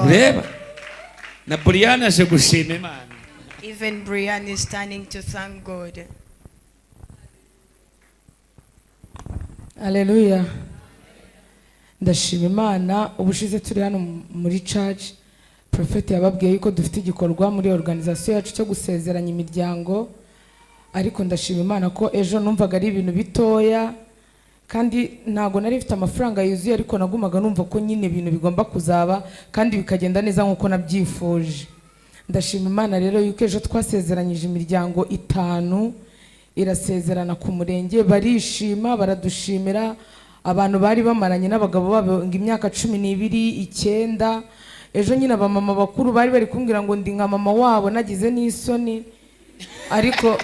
God. Reba na Brian aje gushima Imana. Even Brian is standing to thank God. Aleluya, ndashima Imana. Ubushize turi hano muri church, Prophet yababwiye yuko dufite igikorwa muri organisation yacu cyo gusezeranya imiryango, ariko ndashima Imana ko ejo numvaga ari ibintu bitoya kandi ntago nari mfite amafaranga yuzuye, ariko nagumaga numva ko nyine ibintu bigomba kuzaba kandi bikagenda neza nkuko nabyifuje. Ndashima Imana rero yuko ejo twasezeranyije imiryango 5 irasezerana ku murenge, barishima, baradushimira. Abantu bari bamaranye n'abagabo babo ngo imyaka 12, 9. Ejo nyine abamama bakuru bari bari kumbwira ngo ndi nka mama wabo, nagize n'isoni, ariko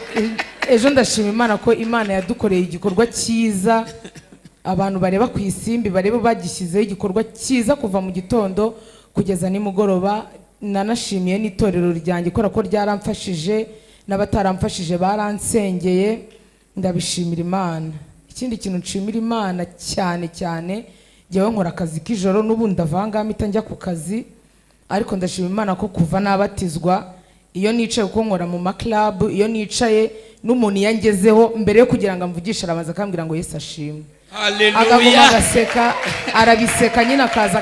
ejo ndashima Imana ko Imana yadukoreye igikorwa cyiza. Abantu bareba ku isimbi bareba bagishyizeho igikorwa cyiza kuva mu gitondo kugeza nimugoroba. Nanashimiye n'itorero ryanjye kubera ko ryaramfashije, n'abataramfashije baransengeye, ndabishimira Imana. Ikindi kintu nshimira Imana cyane cyane, njyewe nkora akazi k'ijoro n'ubu ndavanga mpita njya ku kazi, ariko ndashima Imana ko kuva nabatizwa iyo nicaye, kuko nkora mu ma club, iyo nicaye n'umuntu yangezeho mbere yo kugira ngo amvugishe arabanza akambwira ngo Yesu ashimwe. Hallelujah. Akaguma agaseka, arabiseka nyine, akaza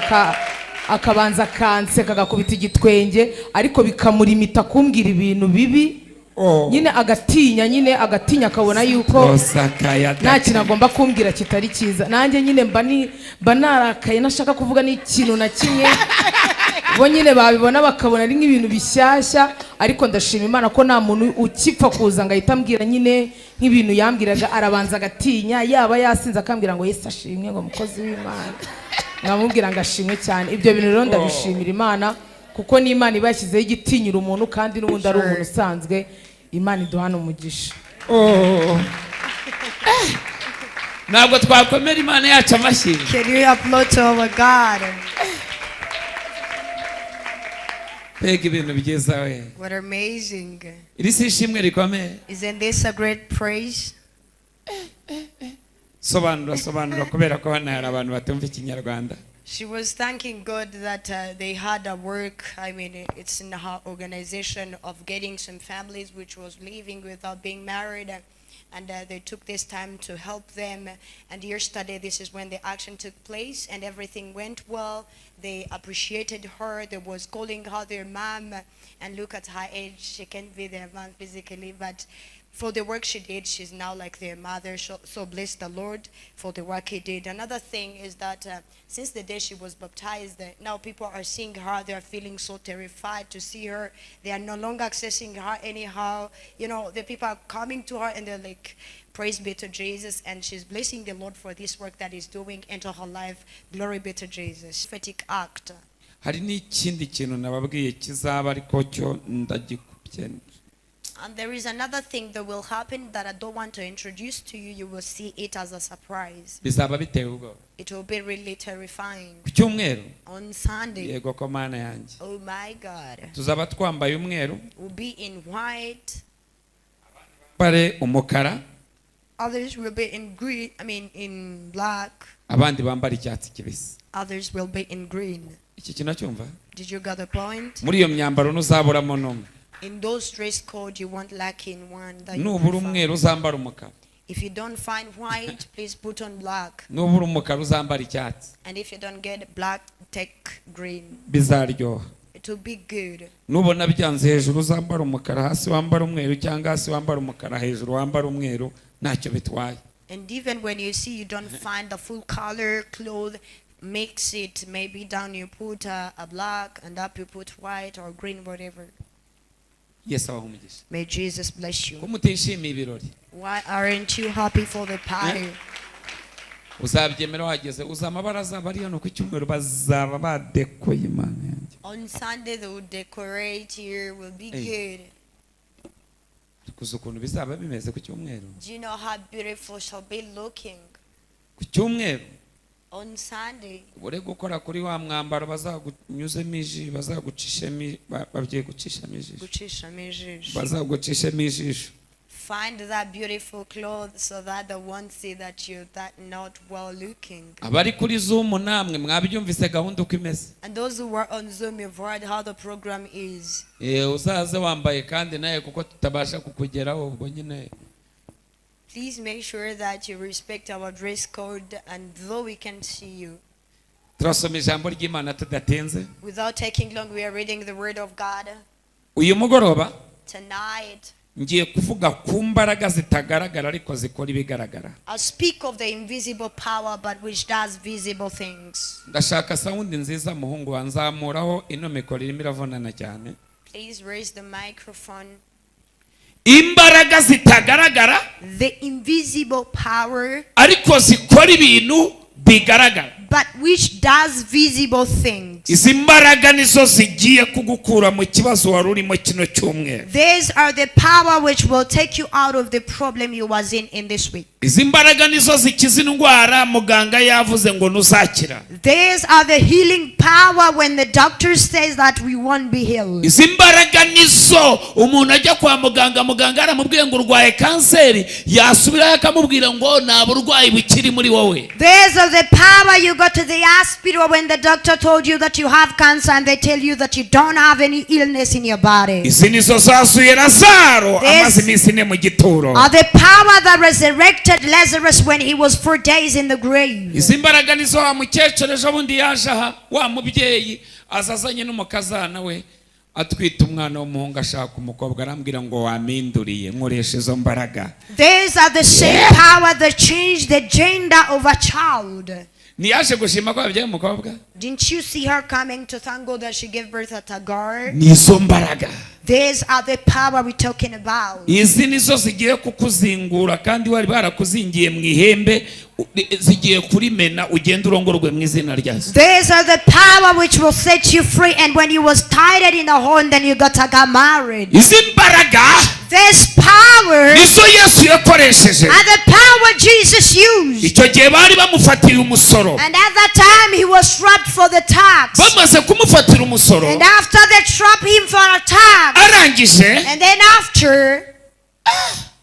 akabanza akanseka agakubita igitwenge, ariko bikamurimita kumbwira ibintu bibi. Nyine agatinya, nyine agatinya akabona yuko nta kintu agomba kumbwira kitari cyiza. Nanjye nyine mba narakaye nashaka kuvuga n'ikintu na kimwe, bo nyine babibona bakabona ari nk'ibintu bishyashya, ariko ndashima Imana ko nta muntu ukipfa kuza ngo ahite ambwira nyine nk'ibintu yambwiraga, arabanza agatinya, yaba yasinze akambwira ngo Yesu ashimwe, ngo mukozi w'Imana, nkamubwira ngo ashimwe cyane. Ibyo bintu rero ndabishimira Imana, kuko n'Imana iba yashyizeho igitinyira umuntu kandi n'ubundi ari umuntu usanzwe. Imana iduhana umugisha. Ntabwo twakomera Imana yacu amashyi. Can you applaud to our God? Mbega ibintu byiza we. What amazing. Iri si ishimwe rikomeye. Isn't this a great praise? Sobanura, sobanura, kubera ko hano hari abantu batumva Ikinyarwanda. She was thanking God that they had a work. I mean, it's in her organization of getting some families which was living without being married, and they took this time to help them. And yesterday, this is when the action took place, and everything went well. They appreciated her. They was calling her their mom, and look at her age. She can't be their mom physically, but for the work she did, she's now like their mother. So bless the Lord for the work he did. Another thing is that since the day she was baptized, now people are seeing her. They are feeling so terrified to see her. They are no longer accessing her anyhow. You know, the people are coming to her and they're like, praise be to Jesus. And she's blessing the Lord for this work that he's doing into her life. Glory be to Jesus. Prophetic act. Hari n'ikindi kintu nababwiye kizaba ariko cyo ndagikubye. And there is another thing that will happen that I don't want to introduce to you. You will see it as a surprise. Bizaba biteye ubwoba. It will be really terrifying. Ku cyumweru. On Sunday. Yego ko Mana yanjye. Oh my God. Tuzaba twambaye umweru. We'll be in white. Bare umukara. Others will be in green, I mean in black. Abandi bambara icyatsi kibisi. Others will be in green. Iki kintu cyumva? Did you get the point? Muri iyo myambaro nuzaburamo numwe. In those dress code you won't lack in one that you Nubura prefer. umweru uzambara umukara. If you don't find white, please put on black. Nubura umukara uzambara icyatsi. And if you don't get black, take green. Bizaryoha. It will be good. Nubona byanze hejuru uzambara umukara, hasi wambara umweru, cyangwa hasi wambara umukara, hejuru wambara umweru, ntacyo bitwaye. And even when you see you don't find the full color cloth, mix it. Maybe down you put a black and up you put white or green, whatever. Yesu abahe umugisha. May Jesus bless you. Ko mutishimiye ibirori? Why aren't you happy for the party? Uzabyemera wageze, uza amabara azaba ari hano ku cyumweru bazaba badekoye Imana yanjye. On Sunday they will decorate here, will be Hey. good. Kuza ukuntu bizaba bimeze ku cyumweru. Do you know how beautiful shall be looking? Ku cyumweru. On Sunday. Ure gukora kuri wa mwambaro bazagunyuzemo ijisho, bazagucishemo, bagiye gucishamo ijisho. Gucishamo ijisho. Bazagucishemo ijisho. Find that beautiful cloth so that they won't see that you're that not well looking. Abari kuri Zoom namwe mwabyumvise gahunda uko imeze. And those who were on Zoom, you've heard how the program is. Eh, uzaze wambaye kandi nawe kuko tutabasha kukugeraho ubwo nyine. Please make sure that you respect our dress code, and though we can see you. Turasoma ijambo ry'Imana tudatinze. Without taking long, we are reading the word of God. Uyu mugoroba Tonight, ngiye kuvuga ku mbaraga zitagaragara ariko zikora ibigaragara. I'll speak of the invisible power, but which does visible things. Ndashaka sound nziza muhungu wanzamuraho ino mikoro irimo iravunana cyane. Please raise the microphone. Imbaraga zitagaragara The invisible power, ariko zikora ibintu bigaragara. but which does visible things. Izi mbaraga nizo zigiye kugukura mu kibazo wari urimo kino cyumweru. These are the power which will take you out of the problem you was in this week. Izi mbaraga nizo zikiza indwara muganga yavuze ngo ntuzakira. These are the healing power when the doctor says that we won't be healed. Izi mbaraga nizo umuntu ajya kwa muganga, muganga aramubwiye ngo urwaye kanseri, yasubirayo akamubwira ngo nta burwayi bukiri muri wowe. These are the power you go to the hospital when the doctor told you that you have cancer and they tell you that you don't have any illness in your body. Izi nizo zazuye Lazaro This amaze iminsi ine mu gituro. Are the power that resurrected Lazarus when he was 4 days in the grave. Izi mbaraga nizo wa mukecuru ejo bundi yaje aha, wa mubyeyi azazanye n'umukazana we atwita umwana w'umuhungu ashaka umukobwa, arambwira ngo waminduriye nkoresha izo mbaraga. These are the same power that changed the gender of a child. Ntiyaje gushima ko yabyaye umukobwa? Didn't you see her coming to thank God that she gave birth at a girl? Ni izo mbaraga. These are the power we're talking about. Izi nizo zigiye kukuzingura kandi wari barakuzingiye mu ihembe, zigiye kurimena ugenda urongorwe mu izina rya Yesu. These are the power which will set you free, and when you was tied in a horn, then you got to get married. Izi mbaraga This power nizo Yesu yakoresheje. are the power Jesus used. Icyo gihe bari bamufatiye umusoro. And at that time he was trapped for the tax. Bamaze kumufatira umusoro, And after they trapped him for a tax, arangije and then after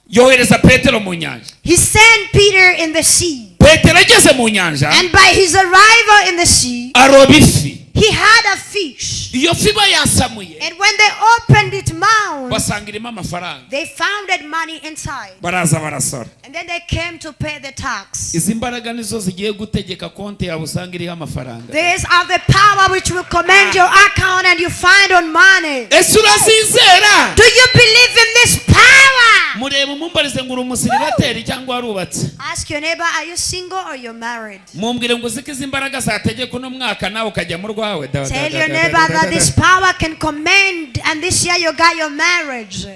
yohereza Petero mu nyanja. he sent Peter in the sea. Petero ageze mu nyanja, And by his arrival in the sea, aroba ifi. he had a fish. Iyo fi bayasamuye, And when they opened its mouth, basanga irimo amafaranga. they found that money inside. Baraza barasora. And then they came to pay the tax. Izi mbaraga nizo zigiye gutegeka konti yawe usanga iriho amafaranga. These are the power which will command your account and you find on money. Ese urazizera? Do you believe in this power? Mureba umumbarize ngo uri umusiribateri cyangwa warubatse. Ask your neighbor, are you single or you're married? Mumbwire ngo uziko izi mbaraga zategeka uno mwaka nawe ukajya mu rwawe. Tell your neighbor that this power can command, and this year you got your marriage.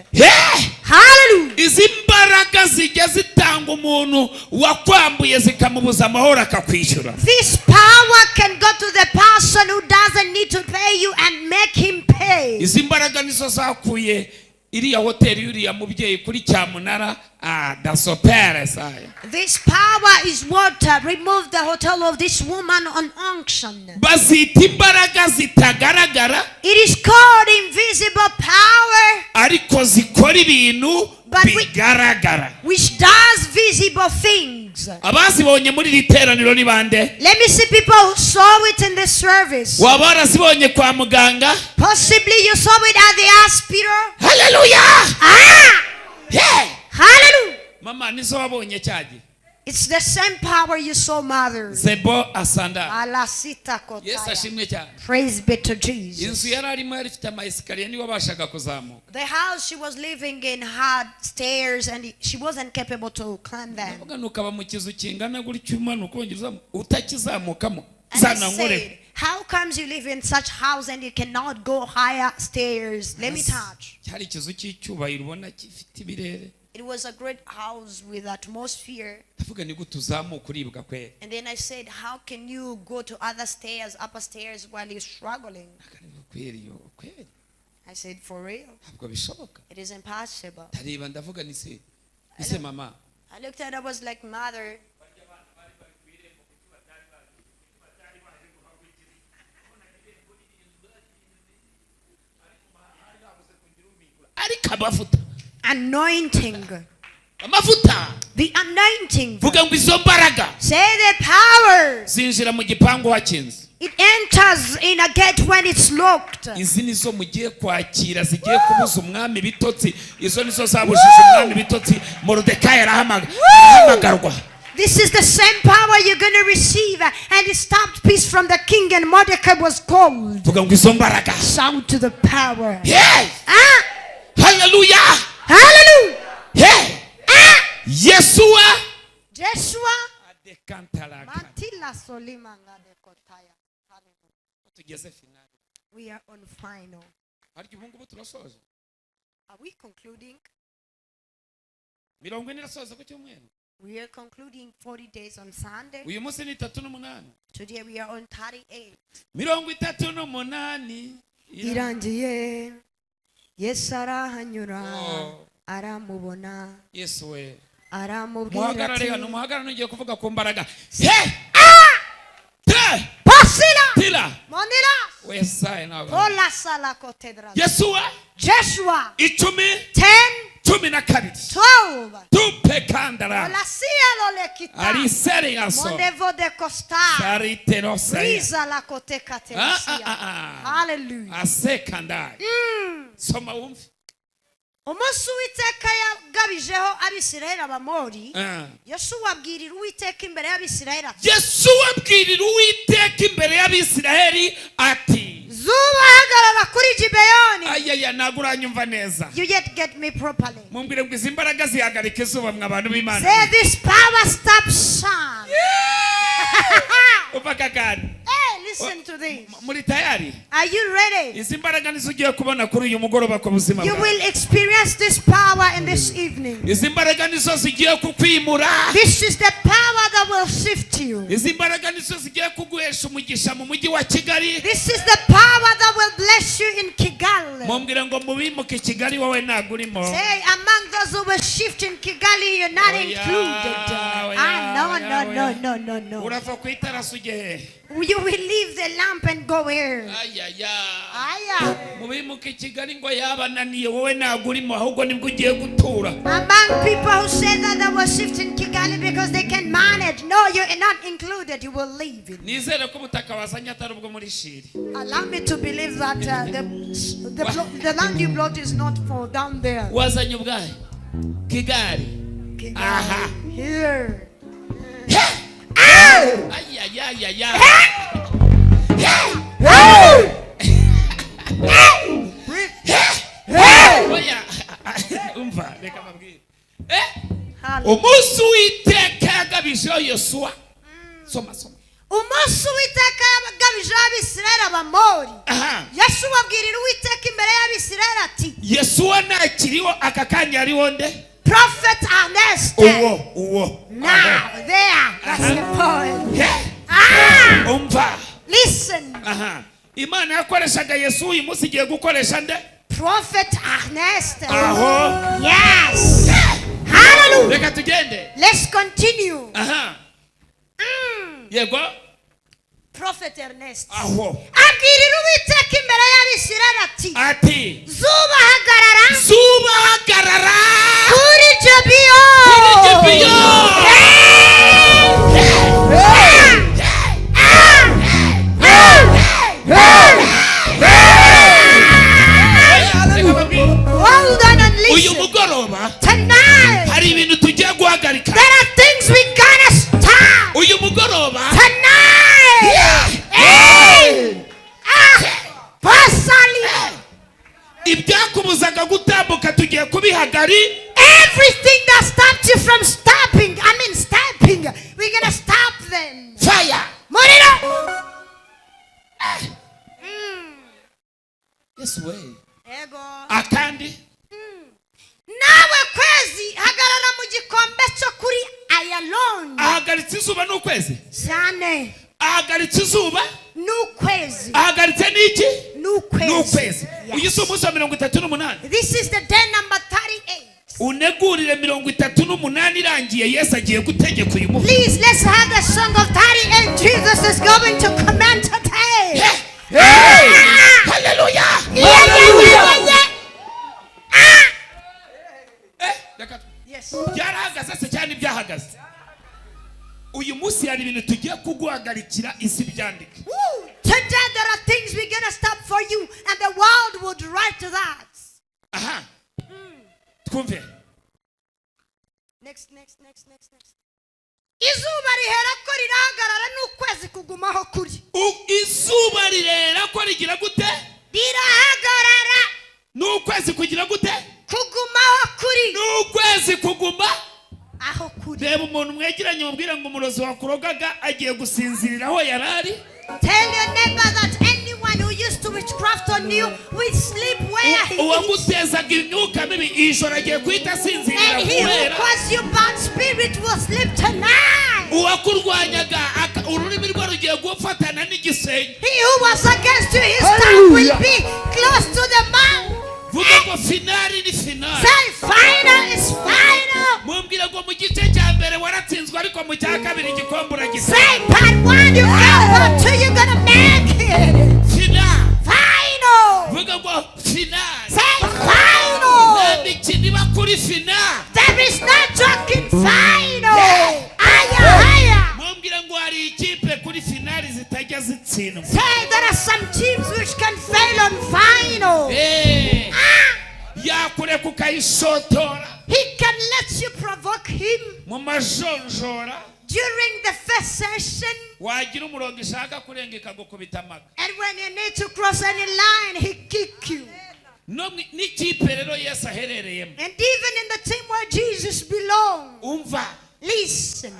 Hallelujah. Izi mbaraga zijya zitanga umuntu wakwambuye zikamubuza amahoro akakwishyura. This power can go to the person who doesn't need to pay you and make him pay. Izi mbaraga nizo zakuye iriya hoteli y'uriya mubyeyi kuri cyamunara, dasopere saya. This power is what removed the hotel of this woman on auction. Bazita imbaraga zitagaragara, It is called invisible power, ariko zikora ibintu bigaragara. Which does visible things. Abazibonye muri iri teraniro ni bande? Let me see people who saw it in this service. Waba warazibonye kwa muganga? Possibly you saw it at the hospital. Hallelujah! Ah! Yeah! Hallelujah! Mama, nizo wabonye cyagihe. It's the same power you saw, mother. Zebo asanda. Alasita kotaya. Yesu ashimwe cyane. Praise be to Jesus. Inzu yari arimo yari ifite ama escalier niwe wabashaga kuzamuka. The house she was living in had stairs and she wasn't capable to climb them. Ndavuga nukaba mu kizu kingana gutyo umanuka wongera uzamuka utakizamukamo. And I said, how comes you live in such house and you cannot go higher stairs? Let me touch. Cyari ikizu cy'icyubahiro ubona gifite ibirere. It was a great house with atmosphere. Ndavuga ni gute uzamuka uribwa kweri. And then I said, how can you go to other stairs, upper stairs while you're struggling? I said, for real? Ntabwo bishoboka. It is impossible. Ndareba ndavuga ni se. Ise mama. I looked at her, I was like, mother. Ariko abafuta. Anointing. Amavuta. The anointing. Vuga ngo izo mbaraga Say the power. zinjira mu gipangu hakinze. It enters in a gate when it's locked. Izi nizo mugiye kwakira zigiye kubuza umwami ibitotsi. Izo nizo zabujije umwami ibitotsi. Moridekayi arahamagarwa. This is the same power you're going to receive. And it stopped peace from the king, and Mordecai was called. Vuga ngo izo mbaraga. Shout to the power. Hey! Ah! Haleluya! Hallelujah! Hey! Ah! Yesuwa Joshua. adekantalaka. Mantila solima ngadekotaya. Hallelujah. Tugeze finale. We are on final. Harya ubu ngubu turasoje. Are we concluding? 40 irasoza ku cyumweru. We are concluding 40 days on Sunday. Uyu munsi ni 38. Today we are on 38. 38. Irangiye. Yesu arahanyura. Oh. Aramubona. Yesu we. Aramubwira Muhagarare ati, hano, muhagarare, ugiye kuvuga ku mbaraga. He! Te! Pasila! Tila! Monila! Wesaye ntabwo. Kola sala kotedra. Yesuwa Joshua 10 10 12. 12. Tupe kandara. Ola sia lo lekita. Arisere yaso. Mondevo de costa. Sariterosaya. Brisa la kote katesia. Ah, ah, ah, ah. Hallelujah. Asekandai. Soma wumve. Umunsi Uwiteka yagabijeho Abisirayeli Abamori, Ah. Yosuwa abwirira Uwiteka imbere y'Abisirayeli ati, Yesu abwirira Uwiteka imbere y'Abisirayeli ati, zuba hagarara kuri Gibeyoni. Ayaya, ntabwo uranyumva neza. You yet get me properly. Mumbwire ngo izi mbaraga zihagarika izuba mwa bantu b'Imana. Say this power stops sun. Umva aka kantu. Hey, listen to this. Muri tayari? Are you ready? Izi mbaraga nizo ugiye kubona kuri uyu mugoroba ku buzima You bwawe. will experience this power in this evening. Izi mbaraga nizo zigiye kukwimura. This is the power that will shift you. Izi mbaraga nizo zigiye kuguhesha umugisha mu mujyi wa Kigali. This is the power that will bless you in Kigali. Mumbwire ngo mubimuke Kigali wowe ntabwo urimo. Say, among those who will shift in Kigali, you're not Oh, yeah, included. oh, Ah, yeah, no, oh, no, yeah, no, oh, yeah. no, no, no. Urava ku itarasi ujye hehe? You will leave the lamp and go where? Ayaya. Aya. Mubimuke Kigali ngo yabananiye wowe ntabwo urimo ahubwo nibwo ugiye gutura. Among people who say that they will shift in Kigali because they can manage. No, you're not included. You will leave it. Nizere ko ubutaka wazanye atari ubwo muri Shiri. Allow me to believe that the land you brought is not for down there. Wazanye ubwahe? Kigali. Kigali. Aha. Here. Ayayayaya. Oya. Umva reka mbabwire. Hallelujah. Umunsi Uwiteka yagabijeho Yosuwa. Soma soma. Umunsi Uwiteka yagabijeho Abisirayeli Abamori, Aha. Yosuwa abwirira Uwiteka imbere y'Abisirayeli ati, Yesuwa ntakiriho aka kanya hariho nde? Prophet Ernest. Uwo uwo. Now there, that's the point. He. Ah, Umva. listen, Aha. Imana yakoreshaga Yesu uyu munsi igiye gukoresha nde? Prophet Ernest. Aho. Yes. Hallelujah. Reka tugende. Let's continue. Aha. Yego. Prophet Ernest. Aho. Abwirira Uwiteka imbere y'Abisirayeli ati, Ati. zuba hagarara Zuba hagarara. kuri Gibeyoni. Kuri Gibeyoni. Reka mbabwire. Hold on and Uyu listen. mugoroba Tonight, hari ibintu tugiye guhagarika. there are things we gotta stop. Uyu mugoroba Tonight. Hey! Ah! Pasali. ibyakubuzaga gutambuka tugiye kubihagari. Everything that stopped you from stopping, I mean stopping, we're gonna stop them. Fire. Muriro. Yes way. Ego. Akandi. Nawe kwezi hagarara mu gikombe cyo kuri Ayaloni. Ahagaritse izuba n'ukwezi. Cyane. Ahagaritse izuba. N'ukwezi. Ahagaritse n'iki? N'ukwezi. N'ukwezi. Yes. Uyu si umunsi wa 38. This is the day number 38. Unegurire 38 irangiye Yesu agiye gutegeka uyu munsi. Please, let's have the song of 38. Jesus is going to command today. Hey! Hallelujah! Yeah, yeah, yeah, yeah, yeah. Ah! Uyu munsi hari ibintu tugiye kuguhagarikira isi byandike. Woo! Today there are things we're gonna stop for you, and the world would write to that. Aha, twumve. Next, next, next, next, next. Izuba riherako rirahagarara n'ukwezi kugumaho kuri. Izuba rirera ko rigira gute? Rirahagarara. N'ukwezi kugira gute? Kugumaho kuri. N'ukwezi kuguma aho kuri. Reba umuntu mwegeranye mubwira ngo umurozi wakurogaga agiye gusinzirira aho yari ari. Tell your neighbor that anyone who used to witchcraft on you will sleep where he is. Uwagutezaga imyuka mibi ijoro agiye guhita asinzirira And he who kubera caused you bad spirit will sleep tonight. Uwakurwanyaga ururimi rwe rugiye gufatana n'igisenge. He who was against you, his tongue will be close to the mouth. Vuga ngo final ni final. Say final is final. Mumbwire ngo mu gice cya mbere waratsinzwe ariko mu cya kabiri igikombe uragitsinda. Say part one you failed, part two you're gonna make it. Final. Final. Vuga ngo final. Say final. Nta mikino iba kuri final. There is no joke in final. Aya, aya. Mumbwire ngo hari ikipe kuri final zitajya zitsindwa. Say there are some teams which can fail on final. Yakureka ukayishotora. He can let you provoke him mu majonjora during the first session. Wagira umurongo ishaka kurenga ikagukubita amaga. And when you need to cross any line, he kick you. No n'ikipe rero Yesu aherereyemo. And even in the team where Jesus belongs. Umva. Listen.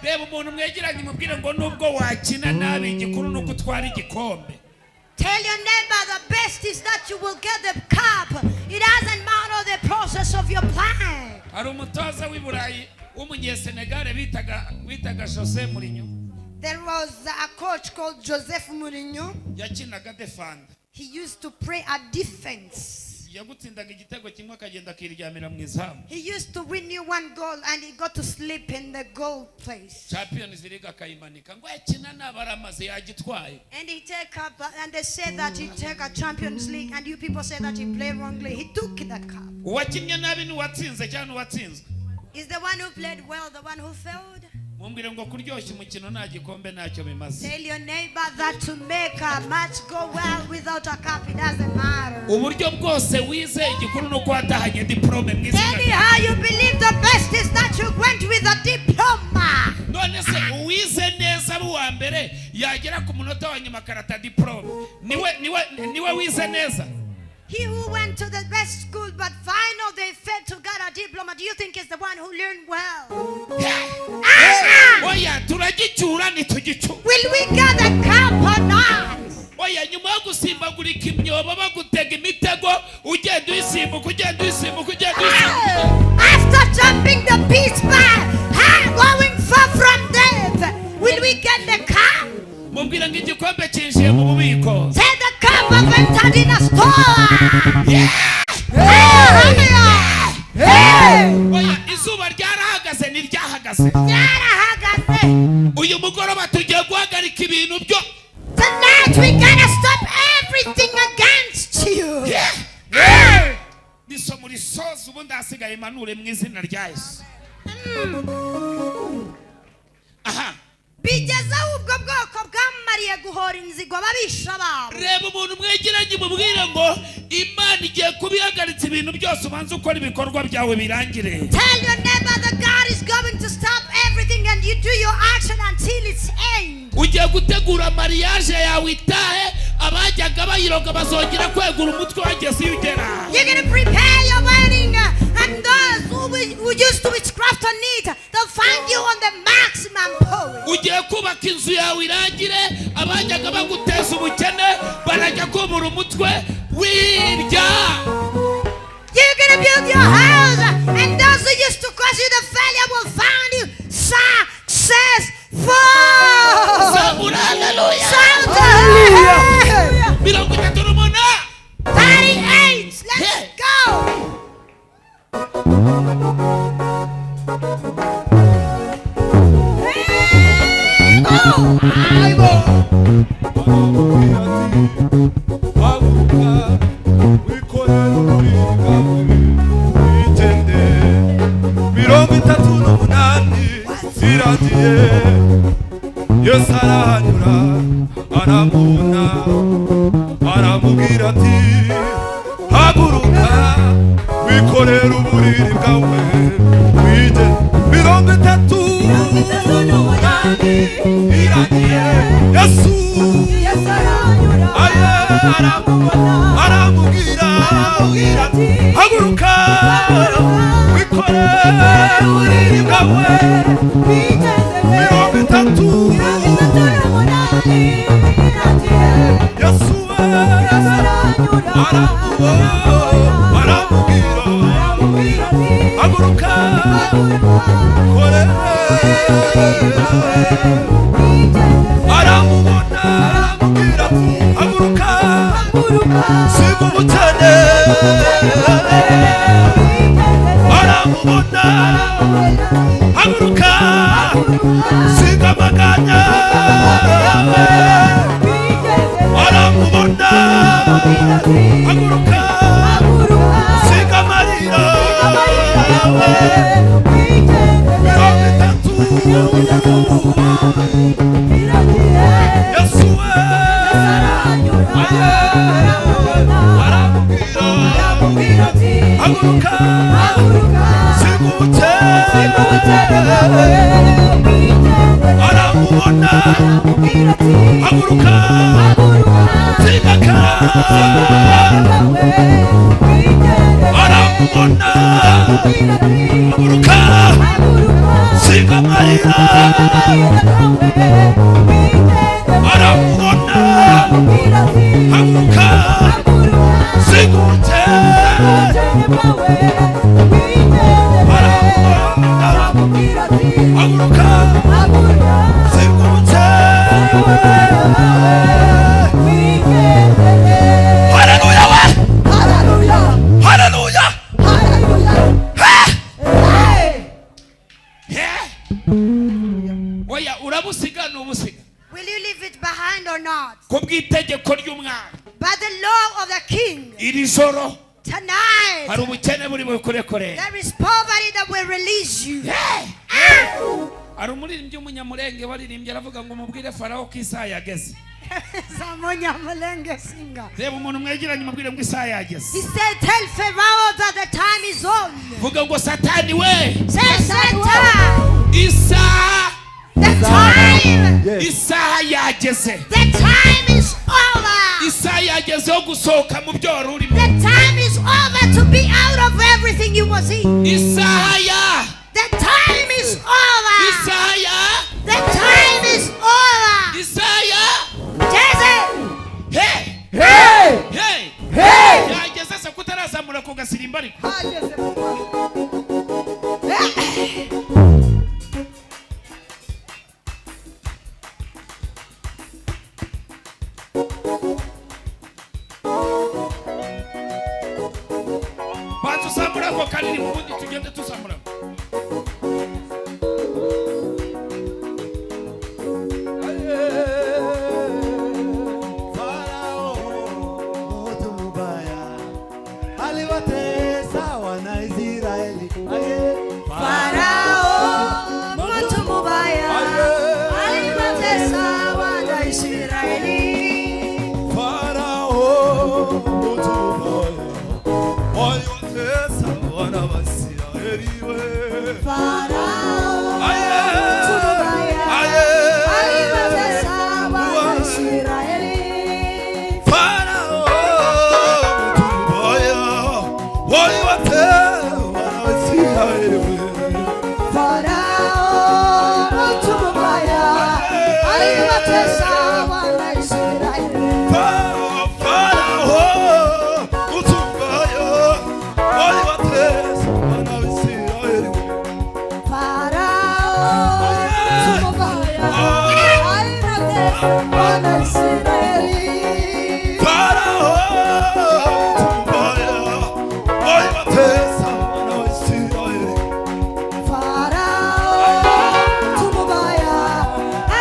Reba umuntu mwegeranye mubwire ngo nubwo wakina nabi igikuru nuko utwara igikombe. Tell your neighbor the best is that you will get the cup. It doesn't matter the process of your plan. Hari umutoza w'i Burayi w'umunyesenegale bitaga Jose Mourinho. There was a coach called Joseph Mourinho. Yakinaga defanda. He used to play a defense. Yagutsindaga igitego kimwe akagenda akiryamira mu izamu. He used to win you one goal and he got to sleep in the goal place. Champions League akayimanika ngo yakina nabaramaze yagitwaye. And he take up, and they say that he take a Champions League, and you people say that he played wrongly. He took the cup. Uwakinnye nabi ni uwatsinze cyangwa uwatsinzwe? Is the one who played well the one who failed? Mumbwire ngo kuryoshya umukino nta gikombe ntacyo bimaze. Tell your neighbor that to make a match go well without a cup, it doesn't matter. Uburyo bwose wize igikuru nuko watahanye diplome mu izina. Anyhow you believe the best is that you went with a diploma. None se uwize neza abo wa mbere yagera ku munota wa nyuma akarata diplome. Niwe wize neza. He who went to the best school but final they failed to get a diploma, do you think is the one who learned well? Oya turagicyura ntitugicyura. Will we get the cup or not? Oya nyuma yo gusimbagurika imyobo bagutega imitego ugenda uyisimbuka ugenda uyisimbuka ugenda uyisimbuka. After jumping the beach bar, going far from death, will we get the cup? Mubwira ngo igikombe cyinjiye mu bubiko. Say the cup of entered in a store. Oya izuba ryarahagaze ntiryahagaze. Ryarahagaze. Uyu mugoroba tugiye guhagarika ibintu byo. Tonight we gotta stop everything against you. Nisomo risoza ubundi hasigaye manure mu izina rya Yesu. Aha. Bigeza ubwo bwoko bwamariye guhora inzigo ababisha babo. Reba umuntu mwegeranye mubwire ngo Imana igiye kubihagaritsa ibintu byose ubanze ukora ibikorwa byawe birangire. Tell your neighbor that God is going to stop everything and you do your action until it's end. Ugiye gutegura mariage yawe itahe abajyaga bayiroga bazongera kwegura umutwe wageze iyo ugera. You're going to prepare your wedding and those who used to witchcraft on it, they'll find you on the maximum point. Ugiye kubaka inzu yawe irangire abajyaga baguteza ubukene barajya kubura umutwe wirya. You're going to build your house and those who used to cause you the failure will find you successful. Hallelujah. Shout hallelujah. 38. 38. Let's go. Hey, go. Aramubona aramubwira ati haguruka wikorere uburiri bwawe wige 38 iragiye. Yesu aramubwira ati haguruka wikorere uburiri bwawe 30. Yesu aramubwira haguruka korere. Aramubona aramubwira ati haguruka siga ubukene. Aramubona haguruka siga amaganya. Aramubona haguruka siga amarira. 30. Yesu aramubwira haguruka siga ubukene. Aramubona haguruka siga kara. Aramubona haguruka siga amarira. Aramubona haguruka siga ubukene. Aramubona haguruka siga ubukene. Haleluya we, haleluya. Oya, urabusiga nubusiga. Will you leave it behind or not? Kubw'itegeko ry'umwami By the law of the king, iri joro tonight hari ubukene buri bukurekore. there is poverty that will release you. Hari umuririmbyi w'umunyamurenge waririmbye aravuga ngo mubwire Farawo ko isaha yageze. Samonya Mulenge singer. Reba umuntu mwegeranye umubwire ngo isaha yageze. He said, tell Pharaoh that the time is on. Vuga ngo Satani we, Say, Satan, isaha, the time, isaha yageze. the time is over. Isaha yageze yo gusohoka mu byo wari urimo. The time is over to be out of everything you was in. Isaha ya, The time is over. isaha ya, The time is over. isaha ya. Jesus. Hey, hey, hey. Yageze se kutarazamura ku gasirimba ariko. Banza uzamura ako karirimbo ubundi tugende tuzamura. Farao mtu mubaya aliwatesa wana Israeli. Farao mtu mubaya aliwatesa wana Israeli. Farao mtu mubaya aliwatesa wana wa Israeli we. Farao Aye, mtu mubaya aye. aliwatesa wana Israeli. Farao mtu mubaya aliwatesa wana wa Israeli we. Farao mtu mubaya aliwatesa wana Israeli. Farao mtu mubaya aliwatesa wana wa Israeli we. Farao mtu mubaya aliwatesa wana Israeli. Farao mtu mubaya aliwatesa wana wa Israeli. Farao mtu mubaya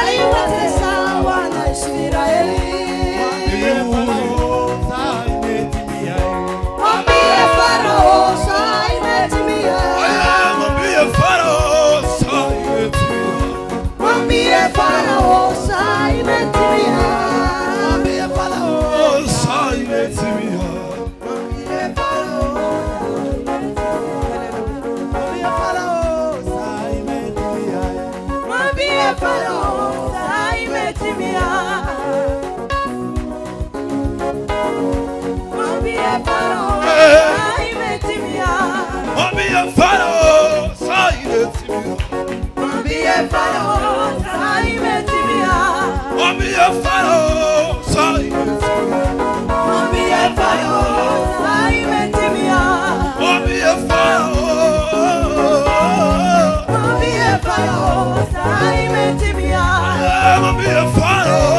aliwatesa wana Israeli. Mwambie Farao saa imetimia. Mwambie Farao saa imetimia. Mwambie Farao saa imetimia. Mwambie Farao saa imetimia. Mwambie Farao saa imetimia. Mwambie Farao saa imetimia. Mwambie Farao saa imetimia. Mwambie Farao. Mwambie Farao saa imetimia. Mwambie Farao.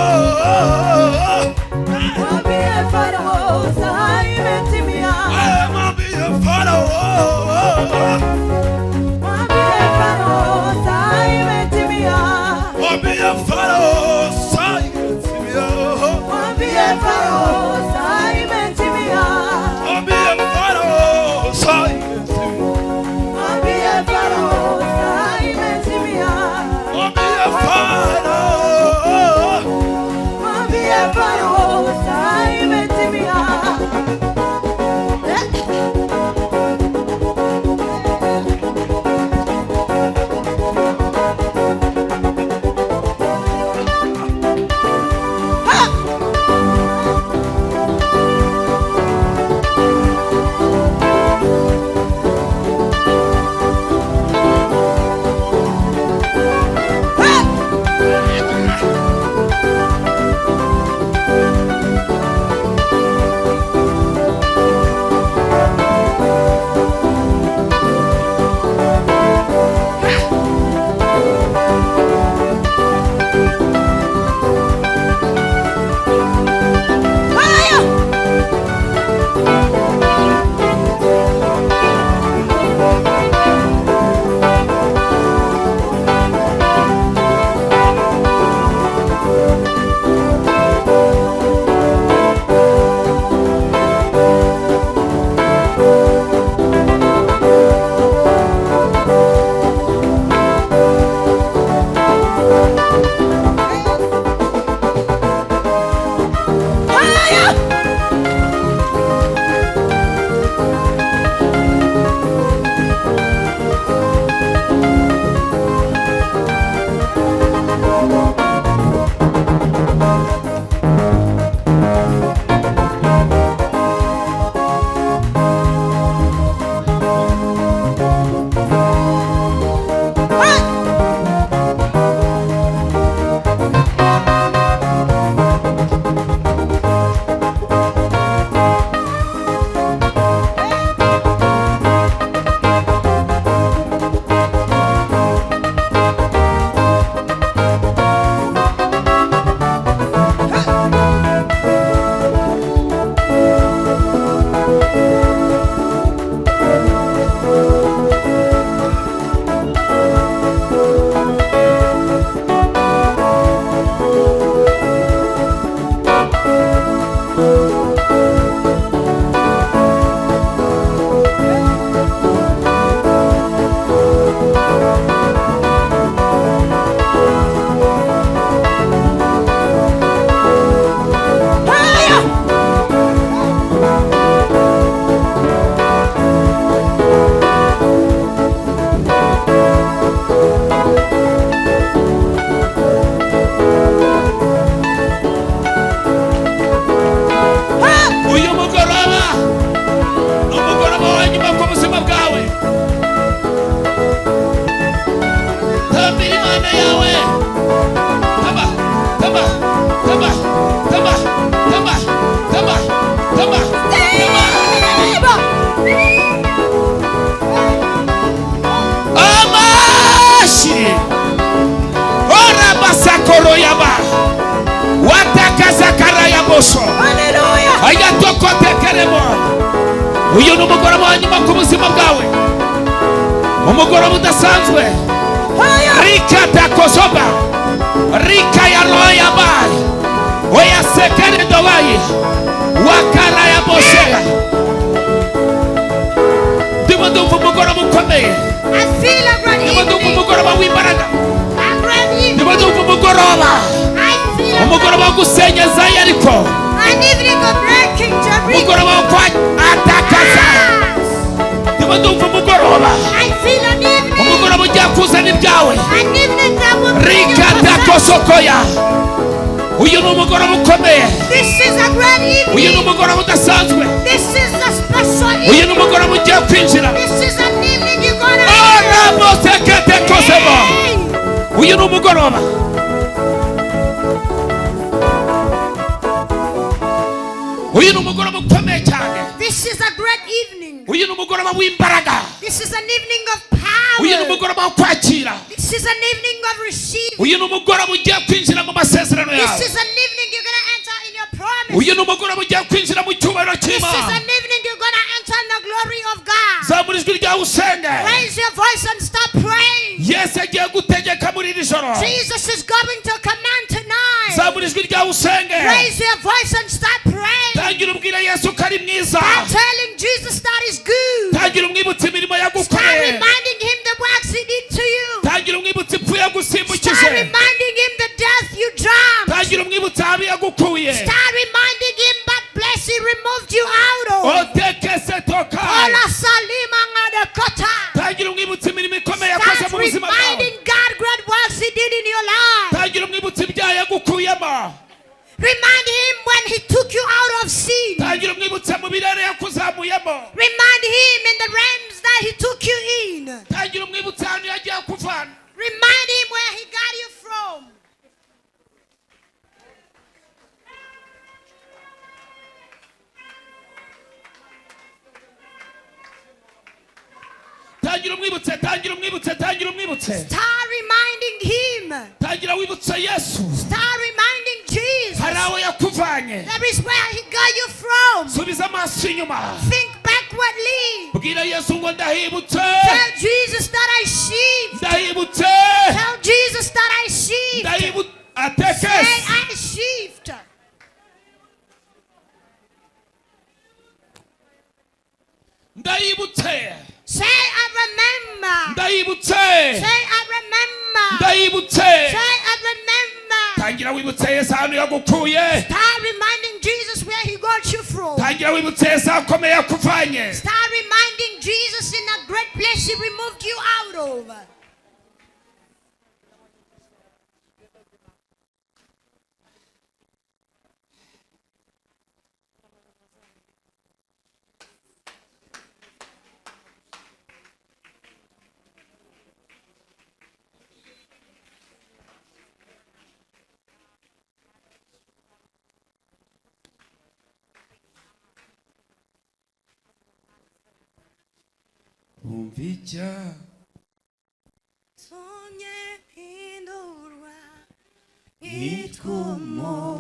Mwambie Farao saa imetimia. Mwambie Farao. Mwambie Farao saa imetimia. Mwambie Farao saa imetimia. Mwambie Farao saa imetimia. Mwambie Farao saa imetimia. Mwambie Farao saa imetimia. Mwambie Farao. Mwambie Farao saa imetimia. Haya! Haya! Haya! Uyu mugoroba ni umugoroba wa nyuma ku buzima bwawe. Tambira Imana yawe. Taba, taba, taba, taba, taba, taba, taba, taba. Amashi orabasakoroyaba watakazakarayabosho Haleluya! ayatokotekeremo. Uyu ni umugoroba wa nyuma ku buzima bwawe, umugoroba udasanzwe. Haya! Rikatakosoba rikayaroyabai oyasekeredobayi wakarayabosera. Ndimo ndumva umugoroba ukomeye. I feel a great Ndimo ndumva evening. umugoroba w'imbaraga. A great evening. Ndimo ndumva umugoroba, I feel a umugoroba wo gusenya za Yeriko, an evening of breaking Jericho. umugoroba wo kwa atakaza. Ndimo ndumva umugoroba, I feel an evening. umugoroba ugiye kuzana ibyawe. An evening that will bring your possession. Rikatakosokoya. Uyu ni umugoroba ukomeye. This is a great Uyu ni evening. umugoroba udasanzwe. This is a special Uyu ni evening. umugoroba ugiye kwinjira. This is an evening. Uyu ni umugoroba. Uyu ni umugoroba ukomeye cyane. This is a great evening. Uyu ni umugoroba w'imbaraga. This is an evening of Uyu ni power. umugoroba wo kwakira. This is an evening of receiving. Uyu ni umugoroba ugiye kwinjira mu masezerano This yawe. is an evening you're going to enter in your promise. Uyu ni umugoroba ugiye kwinjira mu cyubahiro This is cy'Imana. an evening you're going to enter in the glory of God. Zamura ijwi ryawe usenge. Raise your voice and start praying. Yesu agiye gutegeka muri iri joro. Jesus is going to command tonight. Zamura ijwi ryawe usenge. Raise your voice and start praying. Tangira ubwire Yesu ko ari mwiza. Start telling Jesus that is good. Tangira umwibutse imirimo Start yagukoreye. reminding him the works he did to you. Tangira umwibutse ipfu yagusimbukije. Start reminding him the death you jumped. Tangira umwibutse ahabi yagukuye. Start reminding him that place he removed you out of. Otekese toka. Ola salima ngadekota. Tangira umwibutse imirimo ikomeye yakoze Start mu buzima bwawe. reminding God great works he did in your life. Tangira umwibutse ibyaha yagukuyemo. Remind him when he took you out of sin. Tangira umwibutse mu birere yakuzamuyemo. Remind him in the realms that he took you in. Tangira umwibutse ahantu yagiye akuvana. Remind him where he got you from. Tangira umwibutse, tangira umwibutse, tangira umwibutse. Start reminding him. Tangira wibutse Yesu. Start reminding Jesus. Hari aho yakuvanye. That is where he got you from. Subiza amaso inyuma. Think backwardly. Bwira Yesu ngo ndahibutse. Tell Jesus that I shift. Ndahibutse. Tell Jesus that I shift. Ndahibutse. Say Atekesi. I shift. Ndahibutse. Say I remember. Ndahibutse. Say I remember. Ndahibutse. Say I remember. Tangira wibutse Yesu ahantu yagukuye. Start reminding Jesus where he got you from. Tangira wibutse Yesu aho akomeye yakuvanye. Start reminding Jesus in a great place he removed you out of. Umva icya Tumye mpindurwa, nitwa umuntu.